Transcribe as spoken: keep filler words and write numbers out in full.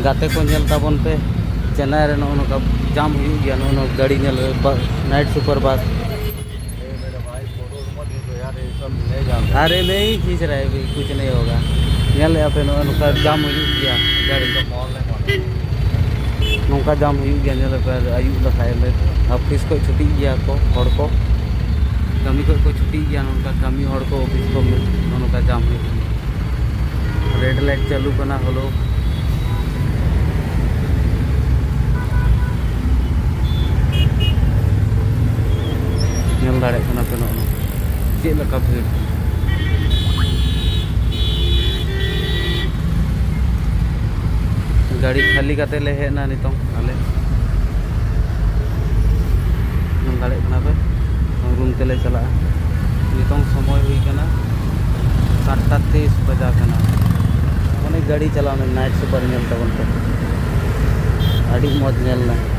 ᱜᱟᱛᱮ ᱠᱚ, ᱧᱮᱞ ᱛᱟᱵᱚᱱ ᱯᱮ, ᱪᱮᱱᱱᱟᱭ ᱨᱮ ᱱᱚᱜᱼᱚ ᱱᱚᱝᱠᱟ ᱡᱟᱢ ᱦᱩᱭᱩᱜ ᱜᱮᱭᱟ, ᱱᱚᱜᱼᱚ ᱱᱚᱣᱟ ᱜᱟᱹᱰᱤ ᱧᱮᱞ, ᱵᱟ-, ᱱᱟᱭᱤᱴ ᱥᱩᱯᱟᱨ ᱵᱟᱥ᱾ अरे नहीं खींच रहा है भाई, कुछ नहीं होगा। ᱧᱮᱞᱮᱫᱼᱟ ᱯᱮ, ᱱᱚᱜᱼᱚ ᱱᱚᱝᱠᱟ ᱡᱟᱢ ᱦᱩᱭᱩᱜ ᱜᱮᱭᱟ ᱜᱟᱹᱰᱤ᱾ ᱱᱚᱝᱠᱟ ᱡᱟᱢ ᱦᱩᱭᱩᱜ ᱜᱮᱭᱟ, ᱧᱮᱞ ᱯᱮ, ᱟᱹᱭᱩᱵ ᱞᱮᱠᱷᱟᱡ ᱞᱮ ᱚᱯᱷᱤᱥ ᱠᱷᱚᱡ ᱪᱷᱩᱴᱤᱜ ᱜᱮᱭᱟ ᱠᱚ ᱦᱚᱲ ᱠᱚ, ᱠᱟᱹᱢᱤ ᱠᱷᱚᱡ ᱠᱚ ᱪᱷᱩᱴᱤᱜ ᱜᱮᱭᱟ, ᱱᱚᱝᱠᱟ ᱠᱟᱹᱢᱤ ᱦᱚᱲ ᱠᱚ ᱚᱯᱷᱤᱥ ᱠᱚ, ᱱᱚᱜᱼᱚ ᱱᱚᱝᱠᱟ ᱡᱟᱢ ᱦᱩᱭᱩᱜ ᱜᱮᱭᱟ᱾ ᱨᱮᱰ ᱞᱟᱭᱤᱴ ᱪᱟᱹᱞᱩ ᱠᱟᱱᱟ, ᱦᱚᱞᱳ᱾ ᱧᱮᱞ ᱫᱟᱲᱮᱭᱟᱜ ᱠᱟᱱᱟ ᱯᱮ ᱱᱚᱜᱼᱚ ᱱᱚᱣᱟ ᱪᱮᱫ ᱞᱮᱠᱟ ᱵᱷᱤᱲ᱾ ᱜᱟᱹᱰᱤ ᱠᱷᱟᱹᱞᱤ ᱠᱟᱛᱮ ᱞᱮ ᱦᱮᱡ ᱮᱱᱟ ᱱᱤᱛᱚᱝ ᱟᱞᱮ᱾ ᱧᱮᱞ ᱫᱟᱲᱮᱭᱟᱜ ᱠᱟᱱᱟ ᱯᱮ, ᱨᱩᱢ ᱛᱮᱞᱮ ᱪᱟᱞᱟᱜᱼᱟ᱾ ᱱᱤᱛᱚᱝ ᱥᱚᱢᱚᱭ ᱦᱩᱭ ᱠᱟᱱᱟ ᱥᱟᱛᱴᱟ ᱛᱮᱭᱤᱥ ᱵᱟᱡᱟᱣ ᱠᱟᱱᱟ᱾ ᱚᱱᱮ ᱜᱟᱹᱰᱤ ᱪᱟᱞᱟᱣ ᱱᱟ, ᱱᱟᱭᱤᱴ ᱥᱩᱯᱟᱨ ᱧᱮᱞ ᱛᱟᱵᱚᱱ ᱯᱮ, ᱟᱹᱰᱤ ᱢᱚᱡᱽ ᱧᱮᱞ ᱱᱟ᱾